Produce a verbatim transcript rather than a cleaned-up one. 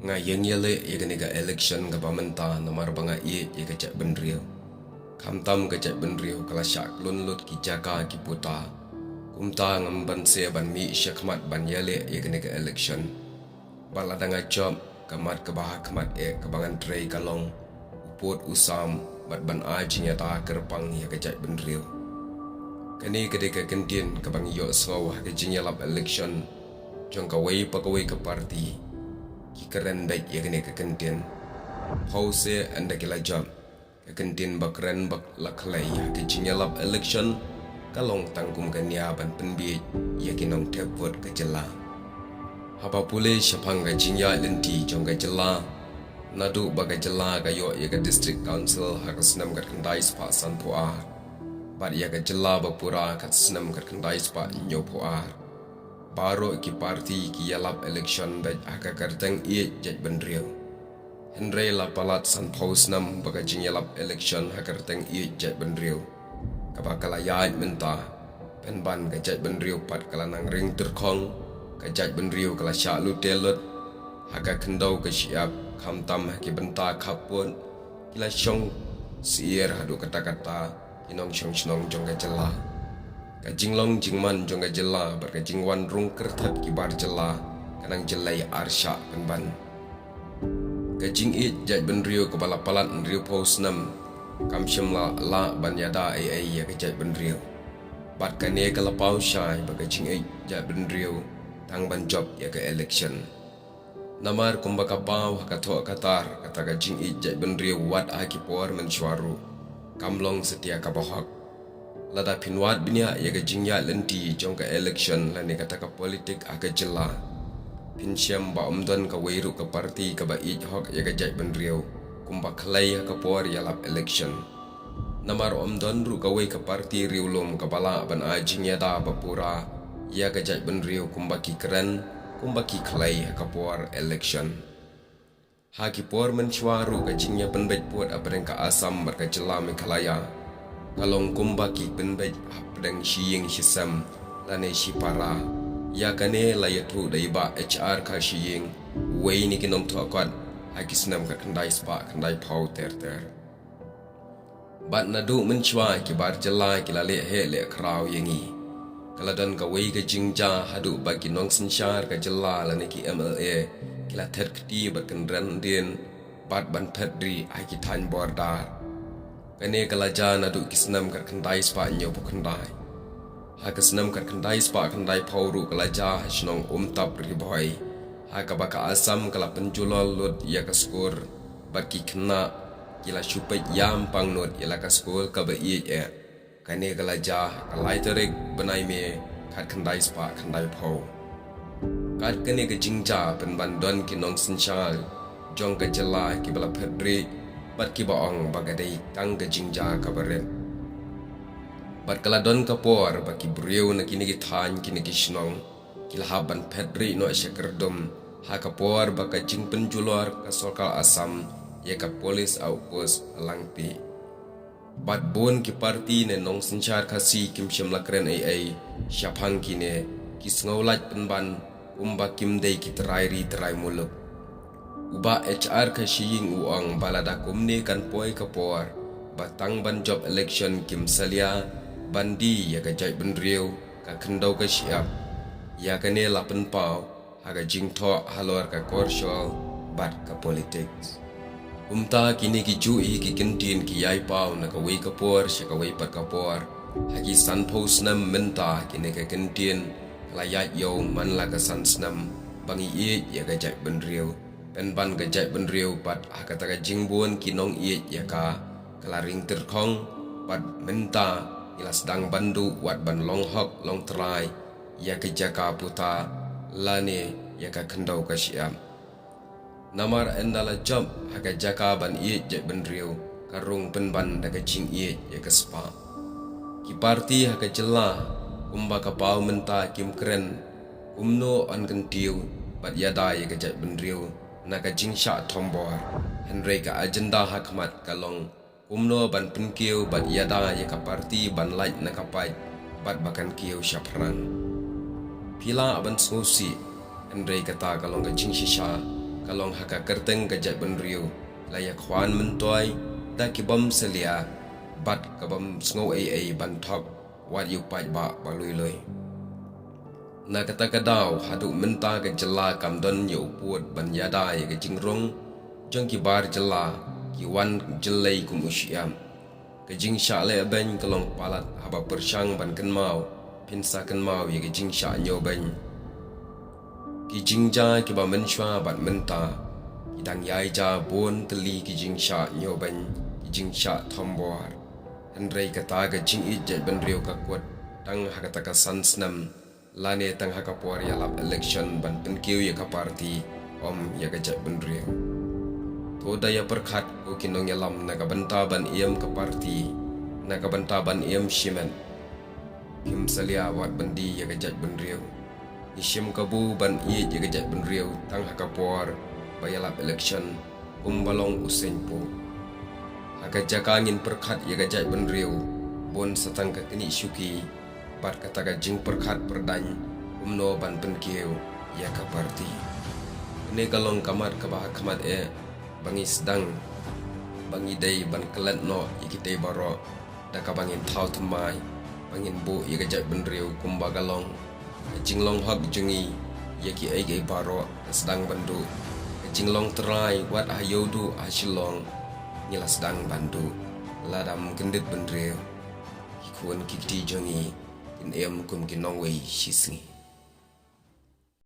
Nga ïeng ïaleh ïa kane ka election kaba mynta namar ba nga ïeit ïa ka jaitbynriew. Khamtam ka jaitbynriew ka la shah khlun lut ki jaka ki puta. Kumta ngam banse ban mih shakhmat ban ïaleh ïa kane ka election. Bad lada nga jop, ka mat kaba ha khmat eh kaba ngan trei ka long u pud u sam bad ban ai jingïada kyrpang ïa ka jaitbynriew. Kane ka dei ka kyntien kaba ngi ïohsngew ha ka jingïalap election jong kawei pa kawei ka parti. Ki kren beit ïa kane ka kyntien. Phew seh ynda ki la jop, ka kyntien ba kren ba la khlei ha ka jingïalap election ka long tang kum ka nia ban pynbiej ïa ki nongthep vote ka jylla. Haba pule shaphang ka jingïaid lynti jong ka jylla, naduh ba ka jylla ka ïoh ïa ka District Council ha ka snem khatkhyndai spah sanphew ar, bad ïa ka jylla ba pura ha ka snem khatkhyndai spah hynñiewphew ar, baroh ki parti ki ïalap election beit ha ka kyrteng ïeit jaitbynriew. Hynrei la palat sanphew snem ba ka jingïalap election ha ka kyrteng ïeit jaitbynriew kaba ka la ïaid mynta, pynban ka jaitbynriew pat ka la nang ring tyrkhong. Ka jaitbynriew ka la shah lute lut ha ka khyndew ka shyiap, khamtam ha ki bynta khappud ki la shong syier haduh katta katta ki nongshong shnong jong ka jylla. Ka jinglong jingman jong ka jylla bad ka jingwan rung kyrthat ki bar jylla ka nang jyllei arshah pynban. Ka jingïeit jaitbynriew kaba la palat hynriewphew snem kam shym la lah ban ïada ei ei ïa ka jaitbynriew. Bad kane ka la paw shai ba ka jingïeit jaitbynriew tang ban jop ïa ka election. Namar kumba ka paw ha ka thoh ka tar, kata ka jingïeit jaitbynriew wat ha ki por mynshuwa ruh kam long satia kaba hok. Lada phin wad bniah ïa ka jingïaid lynti jong ka election lane kata ka politik ha ka jylla, phin shem ba ym don kawei ruh ka parti kaba ïeit hok ïa ka jaitbynriew kumba khlei ha ka por ïalap election. Namar ym don ruh kawei ka parti riewlum kaba lah ban ai jingïada ba pura ïa ka jaitbynriew kumba ki kren, kumba ki khlei ha ka por election. Ha ki por mynshuwa ruh ka jingïapynbeit pud hapdeng ka Assam bad ka jylla Meghalaya ka long kumba ki pynbeit hapdeng shi ïing shi sem lane shi para. Ïa kane la ïathuh da i Bah H R Kharshiing, uwei na ki nongthoh kot ha ki snem khatkhyndai spah khyndaiphew ter ter. Bad naduh mynshuwa ki bar jylla ki la leh heh leh khraw ïa ngi. Ka la don kawei ka jingjia haduh ba ki nongsynshar ka jylla lane ki M L A ki la thet kti bad kynran dien bad ban phet rieh ha ki thaiñ border. Kane ka la jia naduh ki snem khatkhyndai spah hynñiewphew khyndai. Ha ka snem khatkhyndai spah khyndaiphew ruh ka la jia ha shnong Umtap Ri Bhoi, ha kaba ka Assam ka la pynjulor lut ïa ka skur bad ki khynnah ki la shu peit ïam pangnud ïa la ka skul kaba ïeit eh. Kane ka la jia ha ka lai tarik bnai May khatkhyndai spah khyndaiphew. Kat kane ka jingjia pynban don ki nongsynshar jong ka jylla kiba la phet rieh bad kiba ong ba ka dei tang ka jingjia kaba rit. Bad ka la don ka por ba ki briew na kine ki thaiñ, kine ki shnong ki la hap ban phet rieh noh sha kyrdum ha ka por ba ka jingpynjulor ka sorkar Assam ïa ka police outpost ha Langpih. Bad bun ki parti ne nongsynshar Khasi kim shym la kren ei ei shaphang kine, ki sngew lait pynban kumba kim dei ki trai ri trai muluk. U Bah H R Kharshiing u ong ba lada kumne kan poi ka por ba tang ban jop election kim salia ban die ïa ka jaitbynriew, ka khyndew ka shyiap. Ïa kane la pynpaw ha ka jingthoh halor ka korsor bad ka politiks. Kumta kine ki juh hi ki kyntien ki ïai paw na kawei ka por sha kawei pat ka por. Ha ki sanphew snem mynta kine ki kyntien ka la ïaid ïew man la ka san snem ba ngi ïeit ïa ka jaitbynriew. Pynban ka jaitbynriew bad ha kata ka jingbun ki nongïeit ïa ka ka la ring tyrkhong bad mynta ngi la sdang ban duh wat ban long hok long trai ïa ka jaka puta lane ïa ka khyndew ka shyiap. Namar ynda la jop ha ka jaka ban ïeit jaitbynriew ka rung pynban da ka jingïeit ïa ka spah. Ki parti ha ka jylla kumba ka paw mynta kim kren kumno yn kyntiew bad ïada ïa ka jaitbynriew na ka jingshah thombor, hynrei ka agenda ha khmat ka long kumno ban pynkiew bad ïada ïa ka parti ban lait na ka paid bad ba kan kiew shaphrang. Phi lah ban sngewsih, hynrei kata ka long ka jingshisha ka long ha ka kyrteng ka jaitbynriew, la ïa khwan myntoi da ki bym salia bad ka bym sngew ei ei ban thok wat ïa u paidbah ba lui lui. Na kata ka daw, haduh mynta ka jylla kam don ïa u pud ban ïada ïa ka jingrung jong ki bar jylla ki wan jyllei kum u shyiap. Ka jingshah leh beiñ ka long palat, haba pyrshang ban kynmaw, phin sa kynmaw ïa ka jingshah ñiew beiñ. Ki jingjia kiba mynshuwa bad mynta ki dang ïai jia bun tylli ki jingshah ñiew beiñ, ki jingshah thombor. Hynrei kata ka jingïeit jaitbynriew ka kut tang ha kata ka san snem, lane tang ha ka por ïalap election ban pynkiew ïa ka party, ym ïa ka jaitbynriew. To da ïa pyrkhat ko ki nongïalam na ka bynta ban ïem ka party, na ka bynta ban ïem shimet. Phim salia wat ban die ïa ka jaitbynriew. Ngi shim kabu ban ïeit ïa ka jaitbynriew tang ha ka por ba ïalap election kumba long u seng pu. Ha ka jaka ngin pyrkhat ïa ka jaitbynriew, bun sa tang ka knieh shuki bad kata ka jingpyrkhat pyrdaiñ kumno ban pynkiew ïa ka party. Kane ka long ka mat kaba ha khmat eh ba ngi sdang, ba ngi dei ban klet noh ïa kitei baroh da kaba ngin thaw thymmai ba ngin buh ïa ka jaitbynriew kumba ka long. Ka jinglong hok jong ngi ïa kiei kiei baroh ka sdang ban duh. Ka jinglong trai wat ha Ïewduh ha Shillong ngi la sdang ban duh. Lada ym kyndit bynriew, ki khun ki kti jong ngi kin im kum ki nongwei shisngi.